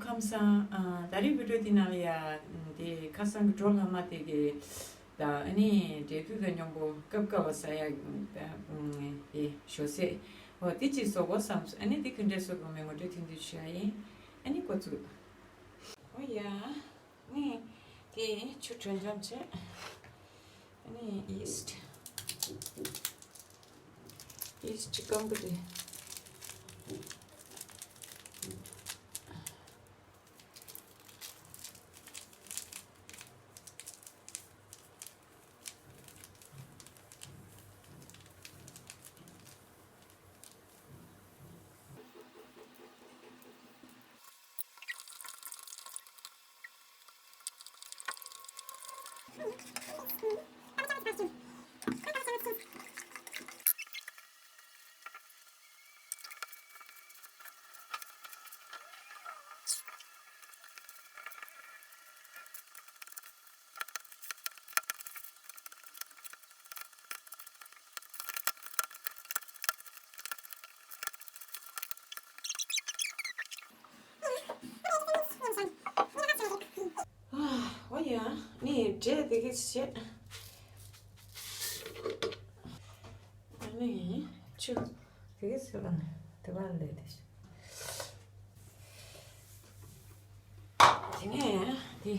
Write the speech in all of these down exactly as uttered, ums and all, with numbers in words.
ཁམས་བཟང་། ཨ། ད་རེས་བི་ཌིའོ་འདི་ནང་ལ་ཡ། དེ་ཁ་སང་གི་གྲོ་ལྷག་མ་དེ་གི། ད་ཨ་ནི་འབྲས་དུག་དང་སྙོམས་པོ་སྐབས་སྐབས་ཟ་ཡ། ད་དེ་ཞོ་སེ། འོ་དེ་ཅིག་བཟོ་དགོས་བསམ་སོང་། ཨ་ནི་དེ་ག་འདྲས་བཟོ་དགོས་མིན་ངོ་སྤྲོད་ཐུང་ཐུང་ཞུ་ཡ་ཡིན། ཨ་ནི་འགོ་བཙུགས། འོ་ཡ། ཨ་ནི་དེ་ཆུ་དྲོན་འཇམ་བྱས། ཨ་ནི་ཡིས་ཊི། ཡིས་ཊི་སྐམ་པོ་དེ། ཨ། འོ་ཡ། ནི་འབྲས་དེ་གི་བྱེད། ཨ་ནི་ཆུ་དེ་གི་ཟེར་བ་ནི་དེ་བ་ལས་དེ། དེ་ནས་དེ་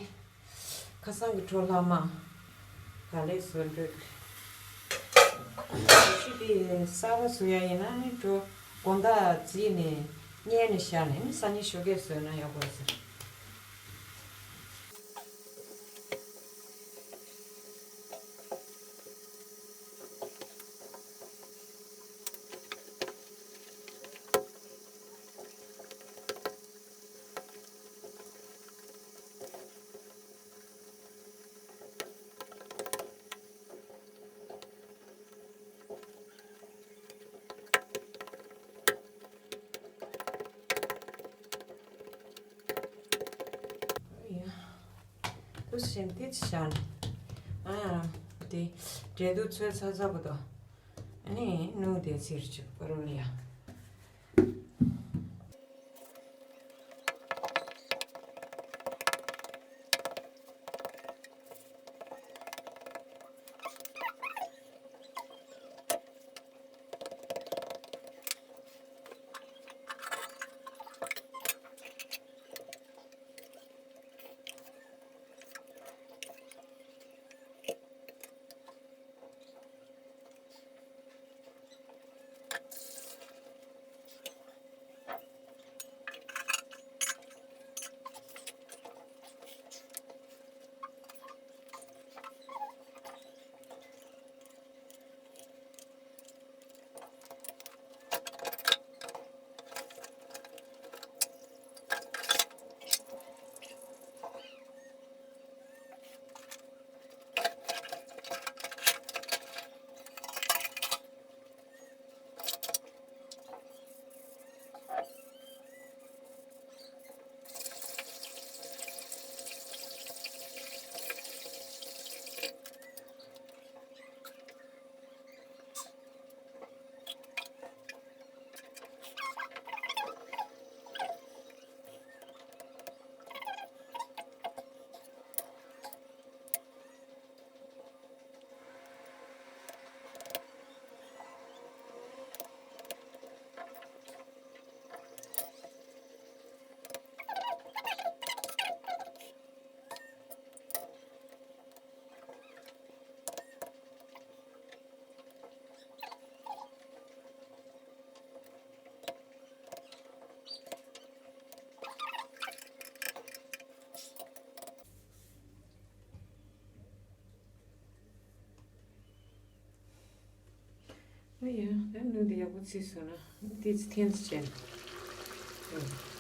ཁ་སང་གི་གྲོ་ལྷག་མ་ག་ལེ་བཟོ་འདོད། ཆུ་དེ་གསར་པ་བཟོ་ཡ་ཡིན་ན་ནི་གྲོ་དགོང་དག་བརྫིས་ནས་བསྙལ་ནས་བཞག་ནས་ནི་སང་ཉིན་ཞོགས་ཀས་བཟོས་ན་ཡག་པོ་ཟེར། དུ་ཞེན་ཏིས་ཤན། ཨ། དེ་འབྲས་དུག་ཚོས་ཚ་ཚ་བོ་དོ། ཨ་ནི་ནུ་དེ་ཚིར་ཆུ་པ་རུ་ལ་ཡ། ཨ་ཡ། ད་ནུ་འདི་ཡག་པོ་ཚིག་སོང་ན་ཏིས་ཐེན་ཙི་བྱས་ན།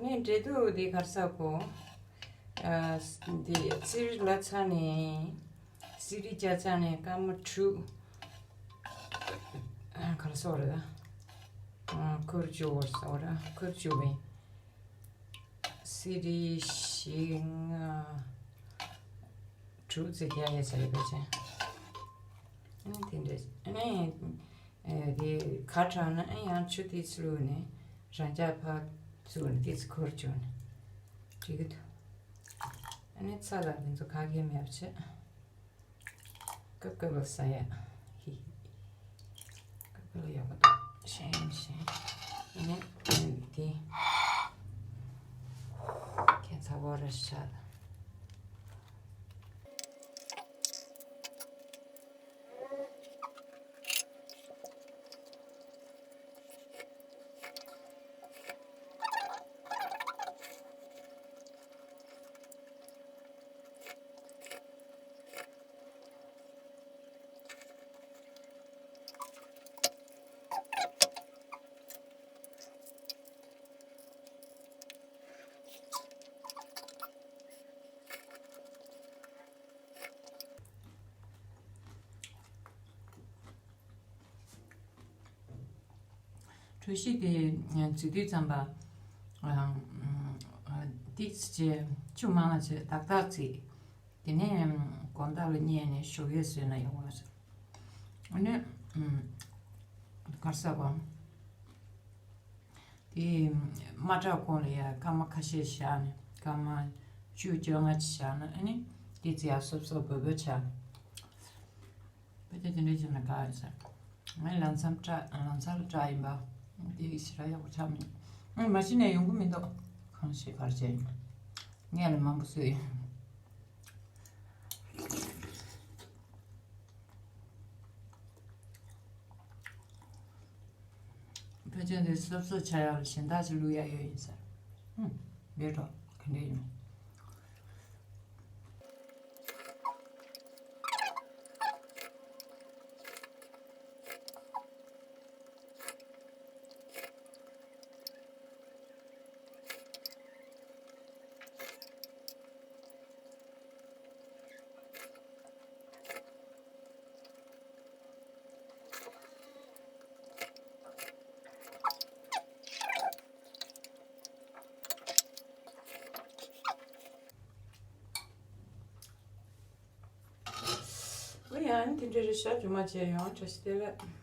ངས་འབྲས་ཐུག་འདི་གར་ས་གོ། ཨ། འདི་རྩི་རི་ལ་ཚ་ནས། རྩི་རི་བརྒྱ་ཚ་ནས་སྐར་མ་དྲུག་ཨ། གར་ས་རེད་ད། ཨ། ཁུར་ཅུ་བོར་ས་ར་ཁུར་ཅུ་བས། རྩི་རི་བཞི་ལྔ་དྲུག་ཙམ་རྒྱག་ཡས་ས་རེད་པ་ཅན། ཨ་ནི་དེ་འདྲ་ཨ་ནི། ཨེ། དེ་ཁ་གྲགས་ན་ཨེ་ཡང་ཆུ་ཏིས་བླུགས་ནས་རང་ཅག་ཕར་བཙུགས་ནས་ཏིས་ཁུར་བཅུག་ནས་འགྲིག་གི་འདུག་ཨ་ནི་ཚྭ་དང་དེ་ཚོ་ག་གེ་མེད་པ་བྱས། ཀབ་ཀབ་ལ་ཟ་ཡ། ཧི། ཀབ་ཀབ་ལ་ཡག་པོ་འདུག་ཞན་ཞན། ཨ་ནི་དེ་ཁྱད་མཚར་བོ་རེད་ཤག་གྲོ་ཞིབ་དེ་བརྫིས་དུས་ཙམ་པ། ཏིག་ཙམ་བྱས་ཆུ་མང་བ་བྱས་ཏག་ཏག་བརྫིས། དེ་ནས་སྒོང་ཏོག་ལ་བསྙལ་ནས་ཞོགས་ཀས་ཟོས་ན་ཡོང་བ་རེད། ཨ་ནི། གར་ས་གོ། དེ་མ་དྲག་གོང་ལ་ཡ་སྐར་མ་ཁ་ཤས་བཞག་ནས་སྐར་མ་བཅུ་བཅོ་ལྔ་ཅིག་བཞག་ན་ཨ་ནི་དེ་ཚེ་ཡ་སོབ་སོབ་འབོལ་འབོལ་ཆགས། ཕལ་ཆེར་དེ་འདྲ་བྱས་ན་དགའ་ཡོད་ས། ང་ལམ་སང་སྐྲག་ལམ་སང་ལ་སྐྲག་ཡིན་པ། དེ་ཞེ་དྲག་ཡག་པོ་ཆགས་མེད། ཨ་མ་གཞི་ནས་ཡོང་གི་མི་འདུག་གང་ཤེས་གར་བྱས་ཡིན། ངས་ལ་མང་པོ་བཟོས་ཡིན། ཕལ་ཆེར་འདི་སོབ་སོབ་ཆགས་ཡག་ལ་གཞན་དག་ཅིག་བླུག་ཡག་ཡོད་ཡིན་ཟེར། ཧུམ། ལས་འགྲོ་ག་འདྲ་ཡིན། ཨོ་ཡ། དེ་འདྲ་རེད་ཤག་རྗེས་མ་མཇལ་ཡོང་། བཀྲ་ཤིས་བདེ་ལེགས།